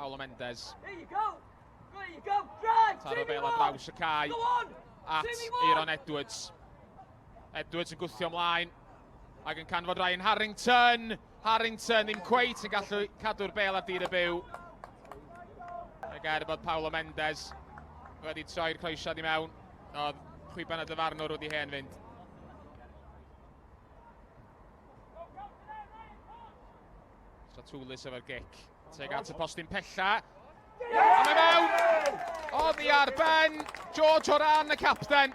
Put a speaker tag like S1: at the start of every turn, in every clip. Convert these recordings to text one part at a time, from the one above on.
S1: Paulo Mendes. Taro bel ar draws y cae at Aaron Edwards. Edwards yn gwthio ymlaen ac yn canfod Ryan Harrington. Harrington ddim cweit yn gallu cadw'r bel ar dir y byw. Ac er bod Paulo Mendes wedi troi'r croesiad i mewn, oedd chwiban y dyfarnwr wedi hen fynd. Stratoulis efo'r gic. Teg at y postyn pella. A mae mewn! Oddi ar ben George Horan, y capten.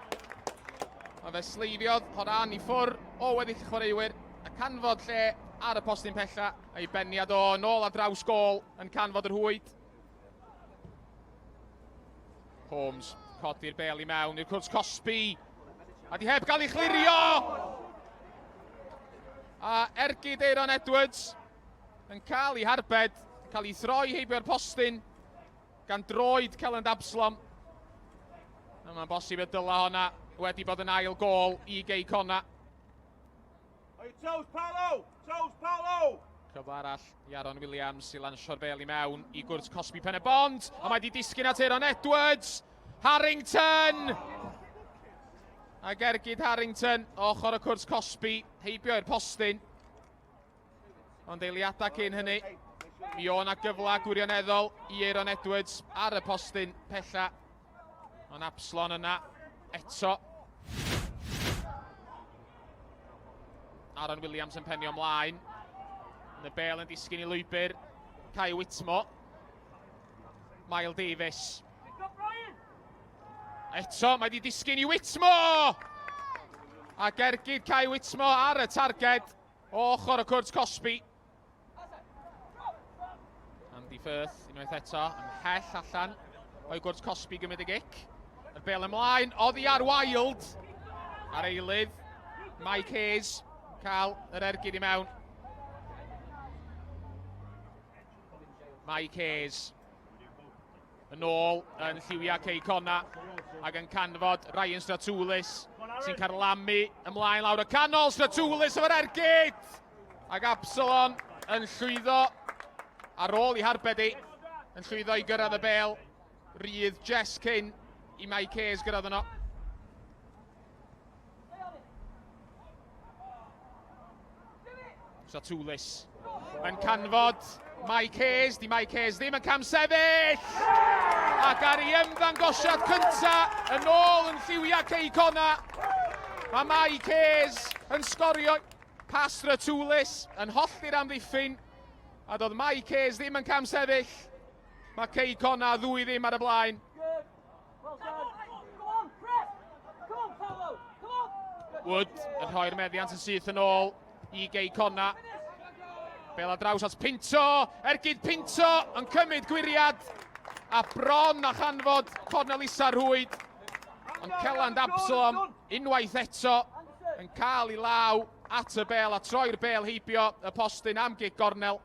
S1: Mae fe sleifiodd Horan i ffwr o weddill y chwaraewyr a canfod lle ar y postyn pella. Ei beniad o nôl ar draws gôl yn canfod yr hwyd. Holmes codi'r bel i mewn i'r cwrs cosbi. A di heb gael ei chlirio! A ergyd Aaron Edwards yn cael ei harbed, cael ei throi heibio'r postyn gan droed Kelland Absalom. A mae'n bosib y dyla honna wedi bod yn ail gôl i Gei Connah.
S2: On your toes, Paolo! Toes, Paolo!
S1: Cyfle arall i Aaron Williams i lansio'r bel i mewn i gwrt cosbi pen y bont. A mae di disgyn at Aaron Edwards. Harrington! A gergyd Harrington ochr y cwrt cosbi, heibio i'r postyn. Ond eiliadau cyn hynny, mi o na gyfle gwirioneddol i Aaron Edwards ar y postyn pella. Ond Absalon yna eto. Aaron Williams yn penio ymlaen. Yn y bel yn disgyn i lwybr Kai Whitmore. Mael Davies. Eto, mae wedi disgyn i Whitmore! A gergyd Kai Whitmore ar y targed o ochr y cwrt cosbi. Andy Firth unwaith eto, ymhell allan o'i gwrt cosbi gymryd y gic. Y bel ymlaen, oddi ar Wild. Ar eilydd, Mike Hayes, cael yr ergyd i mewn. Mike Hayes yn ôl yn lliwiau Cei Conna ac yn canfod Ryan Stratoulis sy'n carlamu ymlaen lawr y canol. Stratoulis efo'r ergyd! Ac Absalon yn llwyddo ar ôl i harbed i, yn llwyddo i gyrraedd y bel rydd just cyn i Mike Hayes gyrraedd yno. Satoulis yn canfod Mike Hayes, di Mike Hayes ddim yn camsefyll! Ac ar ei ymddangosiad cynta yn ôl yn lliwiau Cei Connah, mae Mike Hayes yn sgorio Pas Ratoulis yn hollti'r amddiffyn, a doedd Mike Hayes ddim yn camsefyll. Mae Cei Connah ddwy ddim ar y blaen. Wood yn rhoi'r meddiant yn syth yn ôl i Gei Connah. Bel ar draws at Pinto, ergyd Pinto yn cymryd gwiriad a bron a chanfod cornel isa'r rhwyd. Ond Celland Absalom unwaith eto yn cael ei law at y bel a troi'r bel heibio y postyn am gic gornel.